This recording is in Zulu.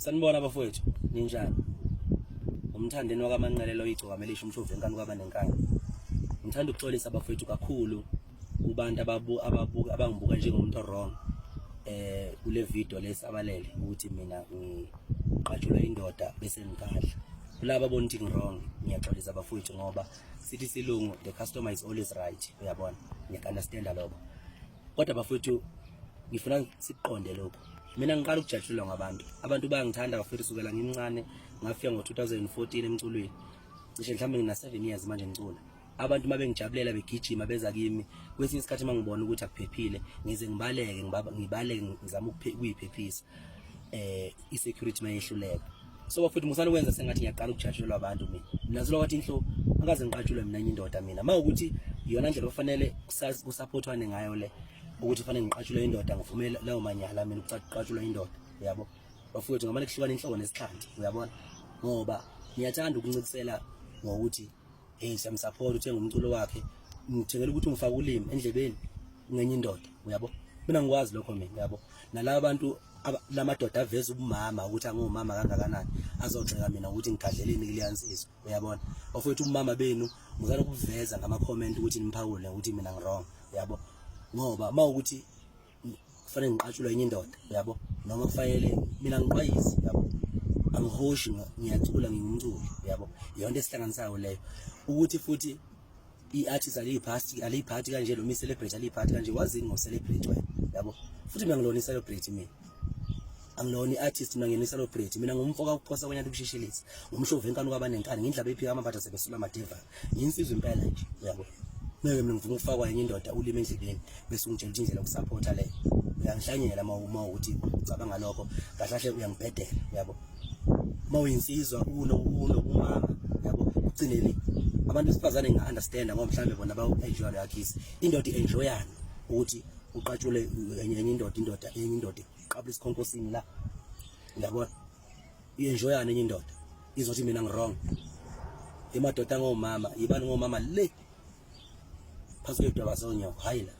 Sanibona bafowethu, ninjani? Umthandeni wakaManqele lo igcokama elisha umshovu enkani kwaba nenkani. Ngithanda ukuxolisa bafowethu kakhulu kubantu ababu ababuka abangibuka njengomuntu wrong kule video lesabalele ukuthi mina ngiqatshulwa indoda bese ngigadla. Kulaba abona ukuthi ngi-wrong ngiyaxolisa bafowethu ngoba sithi silungu the customer is always right, uyabona? Ngiya-understand lokho. Kodwa bafowethu ngifuna sikuqonde lokhu. Mina ngiqala ukujatshulwa ngabantu. Abantu bayangithanda bafowethu sukela ngimncane ngafika ngo-2014 emculweni. Cishe mhlawumbe ngina 7 years manje ngicula. Abantu uma bengijabulela begijima beza kimi, kwesinye isikhathi uma ngibona ukuthi akuphephile ngize ngibaleke ngibaleke ngizama ukuyiphephisa. I-security mayehluleka. So bafowethu musani ukwenza sengathi ngiyaqala ukujatshulelwa abantu mina. Mina solo kwathi inhlo akaze ngiqatshulwe mina enye indoda mina. Mawukuthi iyona ndlela ofanele kusupportwane ngayo le ukuthi kufanele ngiqatshulwe indoda ngivumele lawo manyala mina ukuqatshulwa indoda uyabo. Bafowethu ngamane kuhlukana inhloko nesixhanti uyabona. Ngoba ngiyathanda ukuncikisela ngokuthi hey siyamsupport uthenga umculo wakhe ngithengela ukuthi ungifake ulimi endlebeni ngenye indoda uyabo. Mina ngikwazi lokho mina uyabo. Nalaba bantu lamadoda aveza ubumama ukuthi angumama kangakanani azogxeka mina ukuthi ngigadleleni kuleya nsizwa uyabona. Bafowethu ubumama benu ngizana ukuveza ngama comment ukuthi nimphawule ukuthi mina ngi-wrong uyabo. Ngoba mawukuthi kufanele ngiqatshulwe enye indoda uyabo, noma kufanele mina ngiqwayize uyabo, angihoshi ngiyacula ngingumculi uyabo. Iyona esihlanganisayo leyo ukuthi futhi i-artist aliyiphathi aliyiphathi kanje noma i-celebrate aliyiphathi kanje. Wazini ngo-celebrate wena yabo? Futhi mina ngilona i-celebrate, mina angilona i-artist, mina ngiyena i-celebrate. Mina ngumfoka ukuphosa kwenyana ukushishilisa ngumshovu enkani kwabanenkani ngindlaba ephika amambatha sebesula amadevana ngiyinsizwa impela nje uyabo. Ngeke mina ngivuma ukufakwa enye indoda ulimi endlebeni bese ungitshela ukuthi indlela yokusupport leyo. Uyangihlanyela uma ukuthi ucabanga lokho, kahle kahle uyangibhedela uyabo. Uma uyinsizwa unokumama yabo, ugcineni abantu besifazane nginga-understand ngoba mhlawumbe bona bawu-enjoya leyo kiss. Indoda i-enjoyani ukuthi uqatshule enye indoda indoda enye indoda iqabula isikhonkosini la uyabona. I-enjoyani enye indoda izothi mina ngi-wrong. Emadoda angomama yibani ngomama le phansi kwedwaba zonyoko, hhayi la.